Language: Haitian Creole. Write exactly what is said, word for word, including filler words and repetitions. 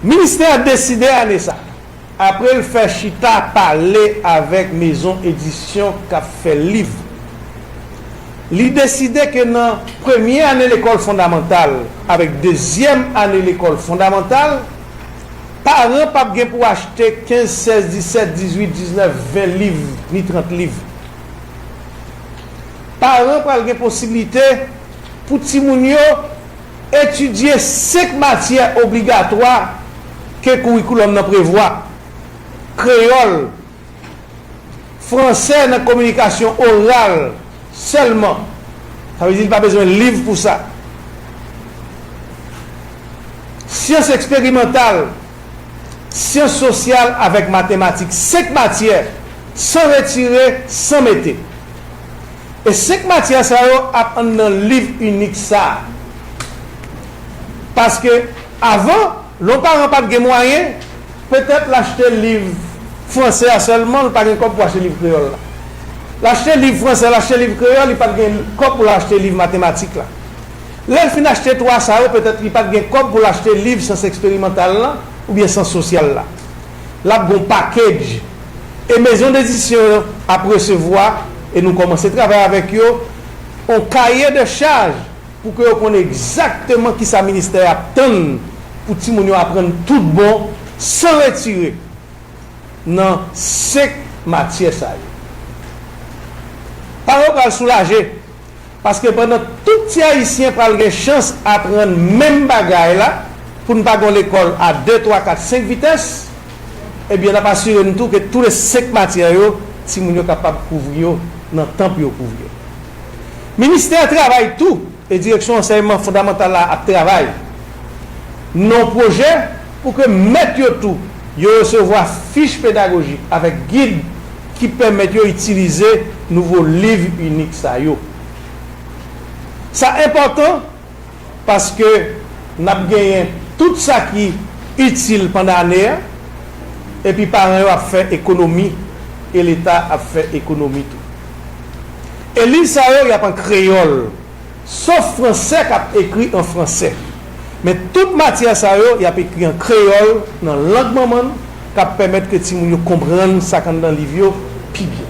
Ministè a deside ane sa, apre l fè chita pale avèk mezon edisyon k ap fè liv, li deside ke nan premye ane lekòl fondamantal avèk dezyèm ane lekòl fondamantal, paran p ap gen pou achte kenz, sèz, disèt, dizuit, diznèf, ven liv, ni trant liv. Paran pral gen posiblite pou timoun yo etidye senk matyè obligatwa ke kourikoulòm nan prevwa: kreyòl, fransè nan kominikasyon oral sèlman. Sa vle di li pa bezwen liv pou sa. Syans eksperimantal, syans sosyal avèk matematik, senk matyè, san retire, san mete. E senk matyè sa yo ap anndan liv inik sa a. Paske avan, lè yon paran pa t gen mwayen, petèt l achte liv fransè a sèlman, li pa gen kòb pou achte liv kreyòl la. L achte liv fransè, l achte liv kreyòl, li pa t gen kòb pou l achte liv matematik la. Lè l fin achte twa sa yo, petèt li pa t gen kòb pou l achte liv syans eksperimantal la oubyen syans sosyal la. L ap gen yon package. E mezon dedisyon yo ap resevwa, e nou kòmanse travay avèk yo, yon kaye de chaj pou ke yo konn egzakteman kisa ministè a ap tann pou timoun yo aprann tout bon, san retire, nan senk matyè sa yo. Paran yo pral soulaje, paske pandan tout ti Ayisyen pral gen chans aprann menm bagay la, pou n pa gen yon lekòl a de, twa, kat, senk vitès, ebyen, n ap asire n tou ke tou le senk matyè yo, timoun yo kapab kouvri yo nan tan pou yo kouvri yo. Ministè a travay tou, e Direksyon Ansèyman Fondamantal la ap travay nan yon pwojè pou ke mèt yo tou, yo resevwa fich pedagojik avèk gid ki pèmèt yo itilize nouvo liv inik sa yo. Sa enpòtan paske n ap genyen tout sa ki itil pandan ane a, epi paran yo ap fè ekonomi, e Leta ap fè ekonomi tou. E liv sa yo, y ap an kreyòl, sof fransè k ap ekri an fransè. Men tout matyè sa yo, y ap ekri an kreyòl, nan lang manman n, k ap pèmèt ke timoun yo konprann sa k anndan liv yo pi byen.